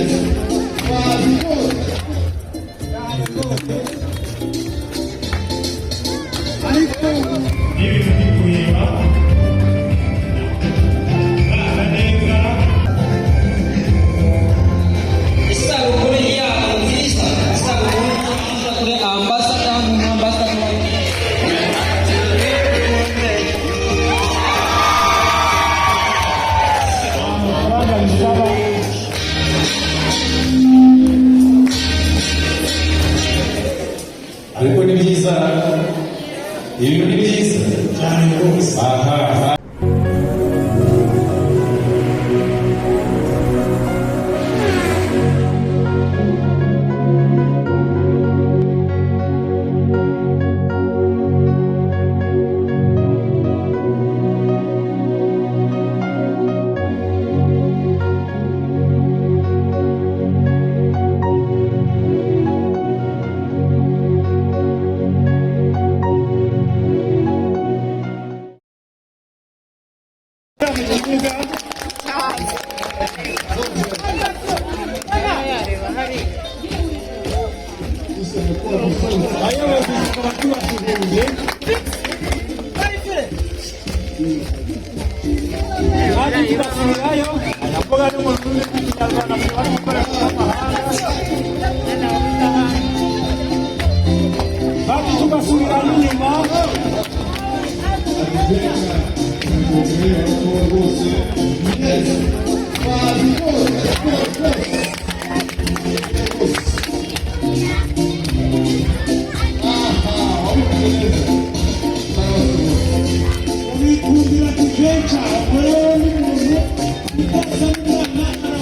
Yes, wabikoze Cyane rwose, ariko n'ibintu ndi kureba basa neza. Isabukuru yabo nziza, isabukuru nziza kuri ambassador n'ambassador. Amafaranga bisaba. Ariko ni byiza, ibintu ni byiza. Cyane rwose. Aha. Mu kibuga. Abayobozi tukaba tubasuhuje kandi tugasubirayo ndavuga no mu rurimi rw'Ikinyarwanda mu bari gukoresha n'amahanga, kandi tugasubira n'inyuma. Yes, wabikoze rwose. Aha, wabikoze neza. Ubikundira kukenca rero n'umuntu utaza n'umwana.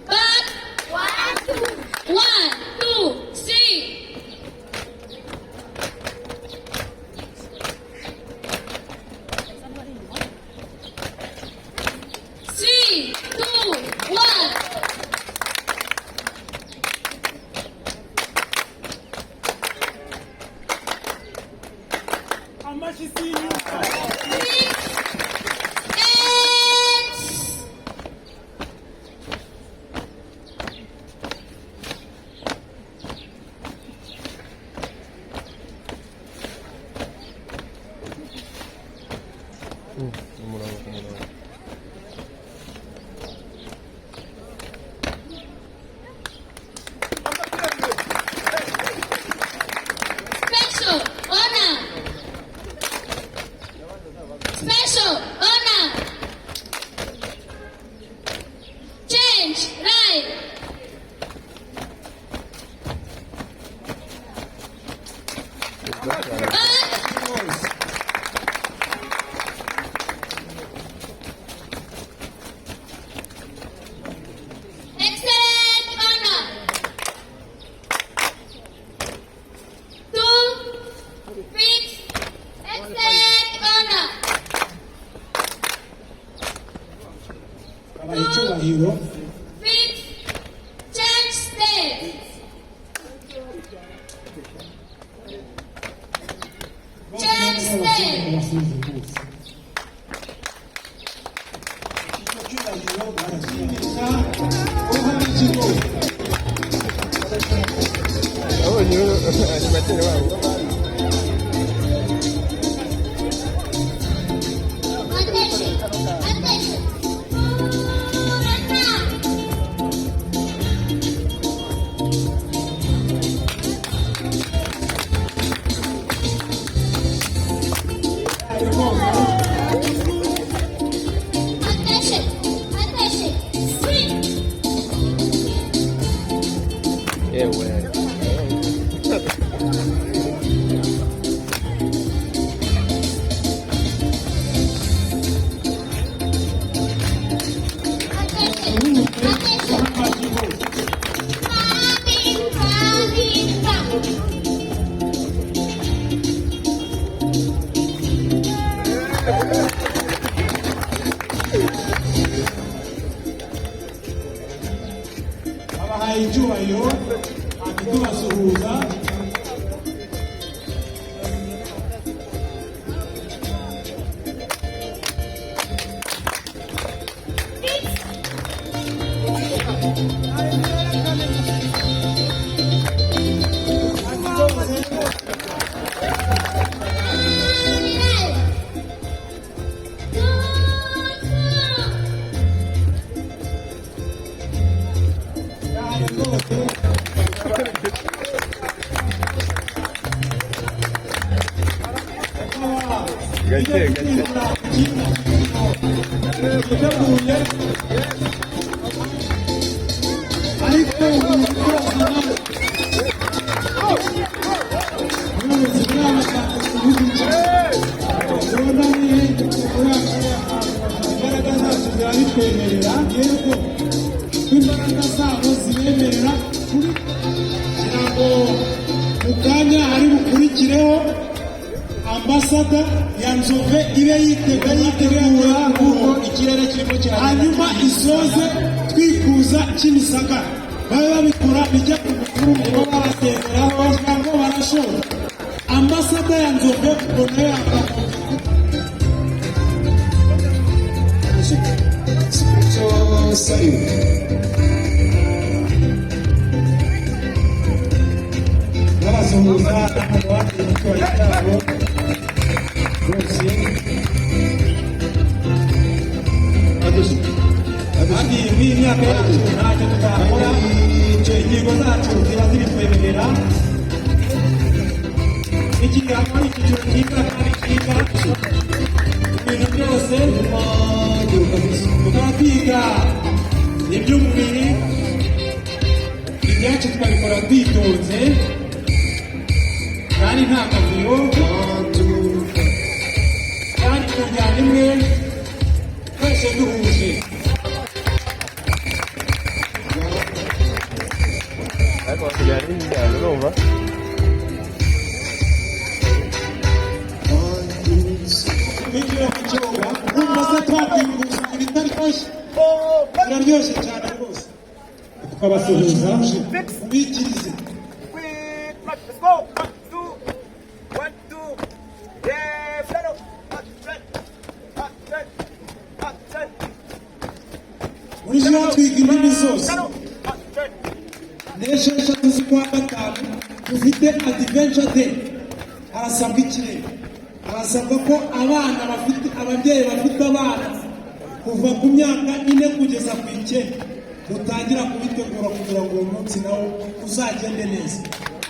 Back. One, two. One, two, three. Three, two, one. Amashyi si inyuma. Six, eight. Umurongo ku murongo. Special honor. Special honor. Change right. Back. Excellent honor. Two, fix, excellent honor. Abaha icyubahiro. Fix, change state. Change state. Basubize rwose icyo cyubahiro barashimisha uruhare rw'ikigo. Abonye animateur wabo. Attention, attention. Run. Attention, attention. Swing. Yewe. Attention, attention. Coming, coming, back. Abahaye icyubahiro ati tubasuhuza. Gake gake. Yiteguye ariko ubu rwose nawe ubuyobozi bw'abashakashatsi bw'igihugu imbaraga zacu ziba bitwemerera yego ko imbaraga zabo zibemerera kugira ngo mu kanya hari bukurikireho ambasada ya Nzove ibe yitegura yitegura kuko ikirere kirimo kiragenda. Hanyuma isoze twikuza Kimisagara, babe babikora bijya ku mukuru ngo babasezeraho kugira ngo barashora ambasada ya Nzove, ubwo nayo yakagombye. Spiritual salute. Babasuhuza n'abandi mu cyubahiro cyabo bose. Kandi muri iyi myaka yacu ntacyo tutakora, ingingo zacu ziba zibitwemerera. Ikiganiro ni icyiciro cyiza kandi cyiza ibintu byose, tukaba twiga iby'umubiri, ibyacu tukabikora twitonze kandi nta kavuyo, kandi ku njyana imwe, twese duhuje. Ariko bakujyana n'injyana urumva. Twinjira mu kibuga, urumva se twakwikuza ibintu bitaryoshye? Biraryoshye cyane rwose. Tukabasuhuza. Ubikirize. Let's go. One, two, one, two. Yeah, settle. One, two, one, two, one, two. Muri joro twiga indimi zose. Settle. One, two. N'6 z'ukwa gatanu dufite Adventure Day. Harasabwa ikirere, harasabwa ko abana bafite ababyeyi bafite abana kuva ku myaka 4 kugeza ku 9 mutangira kubitegura kugira ngo uwo munsi nawo uzagende neza.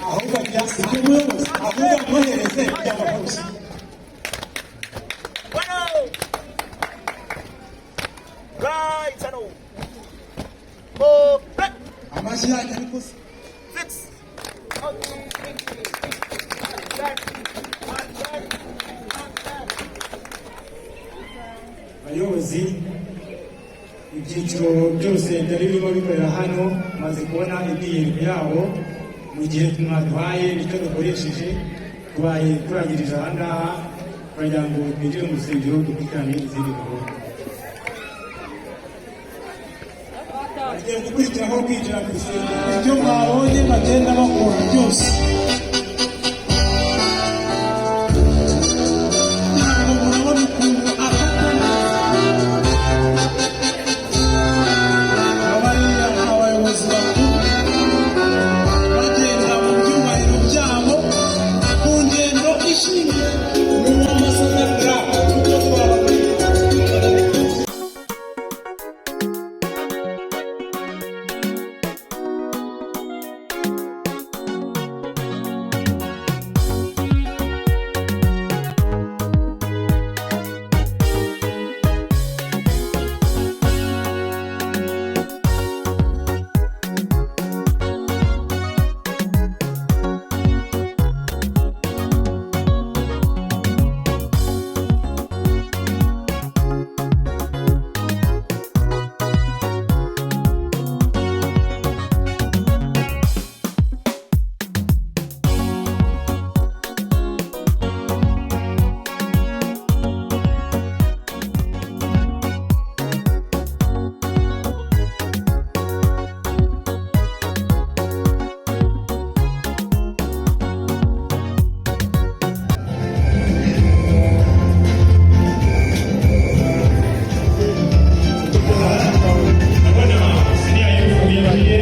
Ahubwo Ibyo muyobozi, ahubwo amwohereze by'abakozi. One, oh. Right, settle. Four, right, Amashyi yanyu ariko se. six. One, two, three, one, one, one, one. Bayobozi, ibyiciro byose byari birimo bikorera hano maze kubona imyiyereko yabo mu gihe mwaduhaye nicyo dukoresheje, tubaye turangirije aha ngaha kugira ngo twinjire mu rusengero dukurikirane izindi gahunda. Bagiye gukurikiraho kwinjira mu rusengero, ibyo mwabonye bagenda bakora byose. Ntabwo murabona ukuntu afata neza abariya abayobozi bakuru bagenda mu byubahiro byabo ku ngendo ishingiye mu Ambassador Club kuko twababwiye. Ndabona siniya y'ufu yinjiye,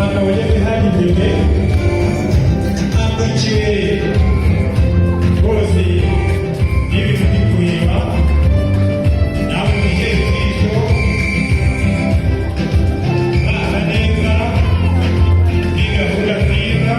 akaba hari imbere akurikiwe rwose n'ibintu biri kureba nawe wicaye ijisho basa neza, ni gahunda nziza.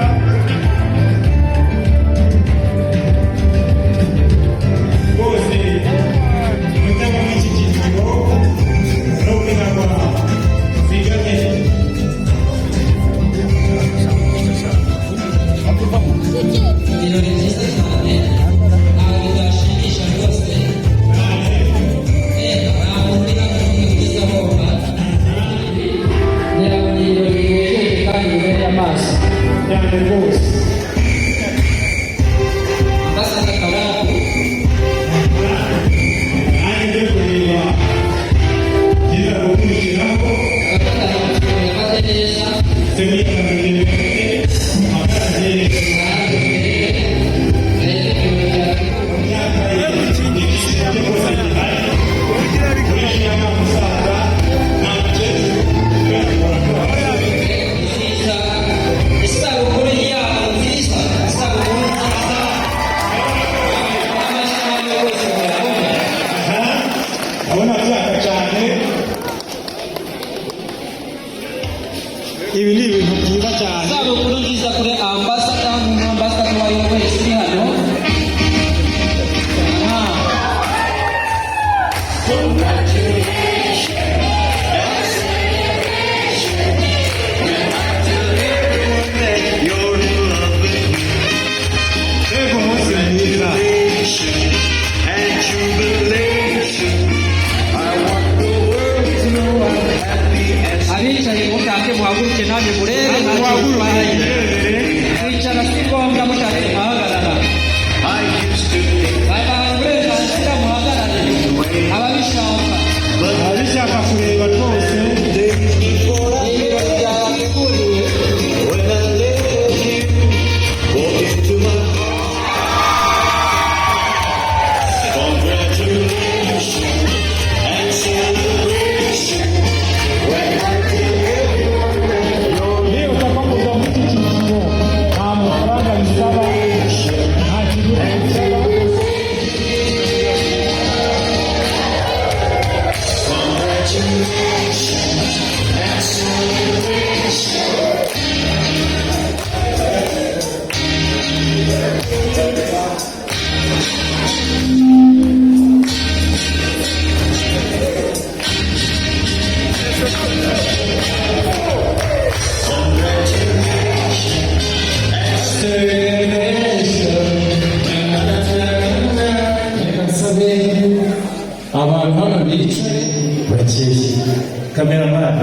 Cameraman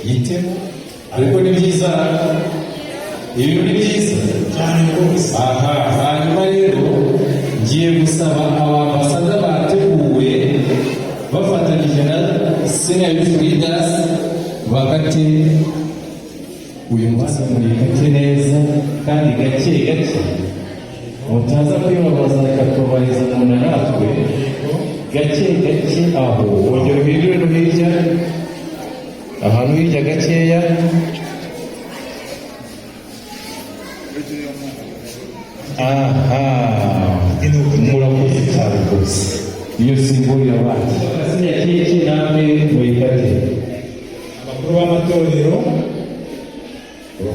yitemo, ariko ni byiza, ibintu ni byiza cyane rwose. Aha hanyuma rero ngiye gusaba abambasada bateguwe bafatanyije na Senior Youth Leaders bakate uyu munsi. Muyikate neza kandi gake gake, mutaza kwibabaza ikatubariza umuntu natwe. Gake gake aho, wongera uhindure no hirya, ahantu hirya gakeya. Aha, murakoze cyane rwose. Iyo symbol yabaye sinya cake, namwe muyikate. Abakuru b'amatorero.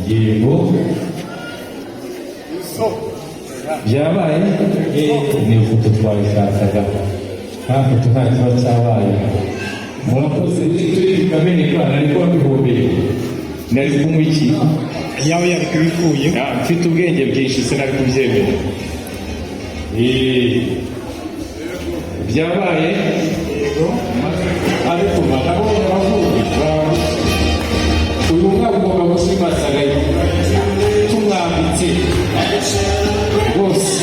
Yego, byabaye. Ni ifoto twabishakaga, nta foto nta kiba cyabaye. Murakoze. Turi bikameneka, nari kuba mbihobeye, nari kunywa iki? Yawe yari kubikuye. Ah, mfite ubwenge bwinshi, sinari kubyemera. Byabaye. Yego. Ariko nabonye abavuzi uyu mwaka ugomba gusimasagaye tumwambitse rwose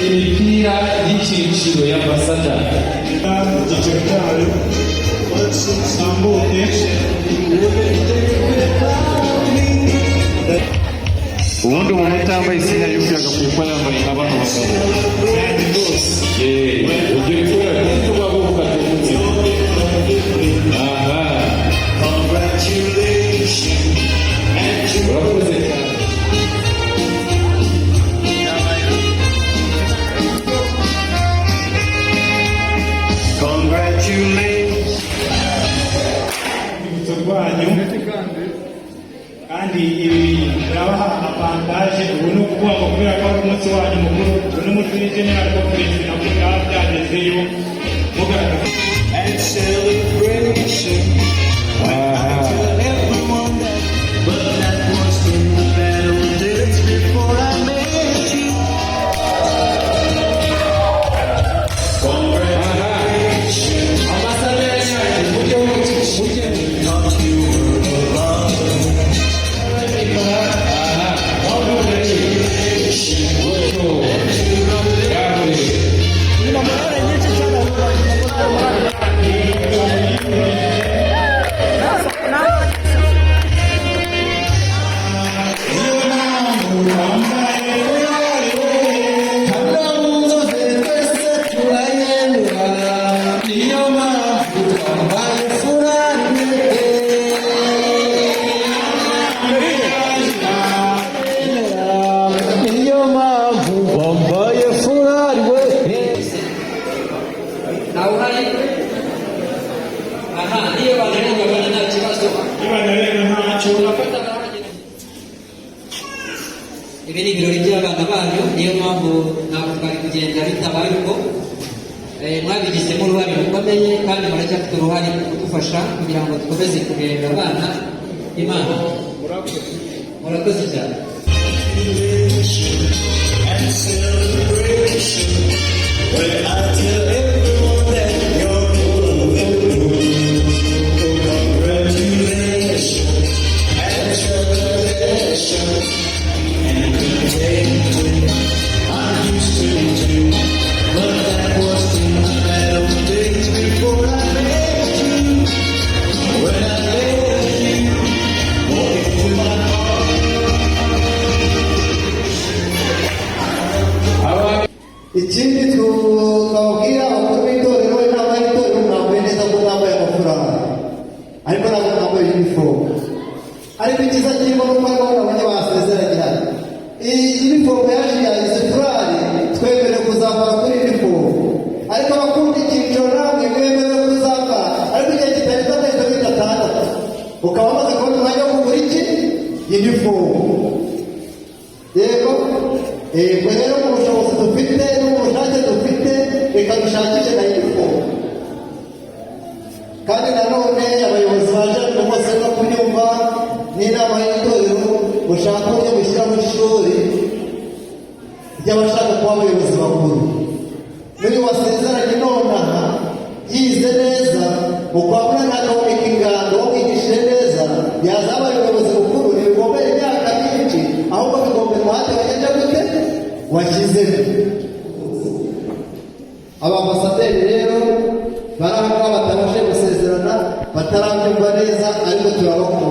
imipira y'icyiciro ya ambasada. Icyiciro cyayo tambuke. Ubundi umuntu utambaye Senior Youth agakwiye kuba yambaye nka bano bagabo. Cyane rwose. Ibyo bikora kuko tuba buvuga. Aha, urakoze cyane. Urwibutso rwanyu, kandi ibi birabaha avantage. Ubu ni ukuvuga ngo kubera ko ari umunsi wanyu mukuru, ubu ni muri general conference, nabwo byaba byagezeyo mugaragaza. Aha. Ambasaderi yacu, mujye mujye. Aha, gutyo yakorewe. Ntawe uhari. Aha, niyo banarenga bane nta kibazo. Niba narenga ntacyo. Urafata barahagera. Ibi ni ibirori by'abana banyu, niyo mpamvu ntabwo twari kugenda bitabaye uko. Mwabigizemo uruhare rukomeye kandi muracyafite uruhare mu kudufasha kugira ngo dukomeze kurerera abana Imana. Murakoze cyane. Ikindi twababwira abakuru b'itorero, inama y'itorero, mwambaye neza ko mwambaye amafaranga, ariko ntabwo mwambaye uniform. Ariko icyiza kirimo nuko hariho nabonye basezeranye hano. Iyi uniform yaje ya izi furari, twemerewe kuzambara kuri uniform, ariko abakunda icyiciro namwe mwemerewe kuzambara, ariko igihe kitarenze amezi 6 ukaba wamaze kubona umwanya wo kugura iki uniform. Yego, yego. Rero mu bushobozi dufite no mu bushake dufite, reka dushakishe na uniform. Kandi nanone abayobozi baje hano bose no kubyumva n'inama y'itorero, mushaka uburyo mushyiraho ishuri ry'abashaka kuba abayobozi bakuru. N'uyu wasezeranye nonaha yize neza. Mu kwa munani hakaboneka ingando. Wamwigishije neza yazabaye umuyobozi mukuru. Ntibigombera imyaka myinshi, ahubwo bigombera umuhate wagenda gute washyizemo. Abambasaderi rero bari aho ngaho batabashe gusezerana, batarabyumva neza, ariko turabakunda.